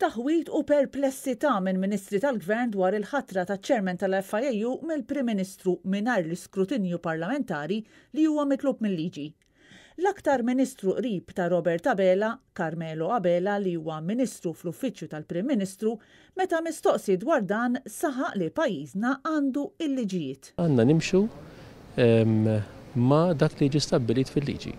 Taħwid u perplessità minn Ministri tal-Gvern dwar il-ħatra taċ-Chairman tal-FIAU mill-Prim Ministru mingħajr l-iskrutinju parlamentari li huwa mitlub mil-liġi. L-aktar Ministru qrib ta' Robert Abela, Carmelo Abela li huwa Ministru fl-Uffiċċju tal-Prim Ministru, meta mistoqsi dwar dan saħaq li pajjiżna għandu l-liġijiet. Għandna nimxu ma' dak li ġie stabbilit fil-liġi.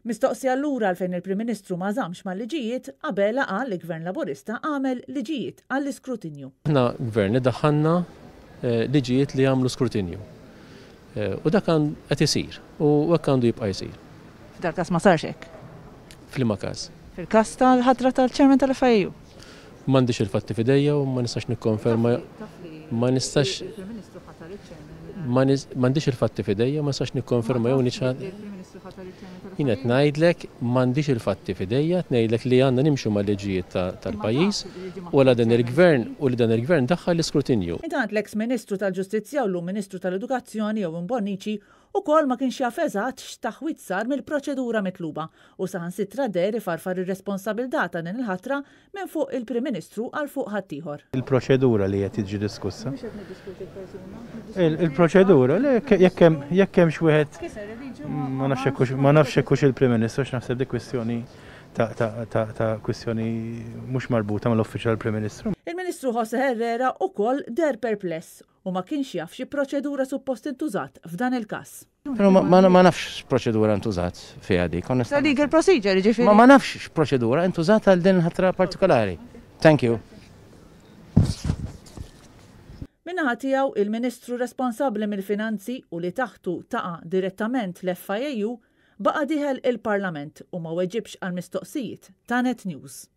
Mistoqsi allura għalfejn il-Prim Ministru ma żammx mal-liġijiet, Abela qal li Gvern Laburista għamel liġijiet għall-iskrutinju. Aħna Gvern li daħħalna liġijiet li jagħmlu skrutinju. U dak qed isir u hekk għandu jibqa' jsir. F'dal-każ ma sarx hekk? F'liema każ? Fil-każ tal-ħatra tal-Chairman tal-FIAU. M'għandix il-fatti f'idejja u ma nistax nikkonferma. Ma nistax. M'għandix il-fatti f'idejja u ma nistax nikkonferma jew niċħad. Jien qed ngħidlek m'għandix il-fatti f'idejja, qed ngħidlek li għandna nimxu mal-liġijiet tal-pajjiż u għala dan il-Gvern u li dan il-Gvern daħħal l-iskrutinju. Intant l-eks Ministru tal-Ġustizzja u llum Ministru tal-Edukazzjoni Owen Bonnici ukoll ma kienx jaf eżatt x'taħwid sar mill-proċedura mitluba u saħansitra deher ifarfar ir-responsabilità ta' din il-ħatra minn fuq il-Prim Ministru għal fuq ħaddieħor. Il-proċedura li qed tiġi diskussa. Mhux qed niddiskuti l-persuna. Il-proċedura, le jekk hemm jekk hemmx wieħed ma nafx hekk hux ma nafx hekk hux il-Prim Ministru għax naħseb dik kwistjoni ta' ta' ta' ta' kwistjoni mhux marbuta mal-Uffiċċju tal-Prim Ministru. Il-Ministru José Herrera ukoll deher perpless u ma kienx jaf xi proċedura suppost intużat f'dan il-każ. Però ma nafx x'proċedura ntużat fiha dik, onestament. Legal procedure, jiġifieri. Ma nafx x'proċedura ntużat għal din il-ħatra partikolari. Thank you. Min-naħa tiegħu, il-Ministru responsabbli mill-Finanzi u li taħtu taqa' direttament l-FIAU baqa' dieħel il-Parlament u ma weġibx għall-mistoqsijiet ta' Net News.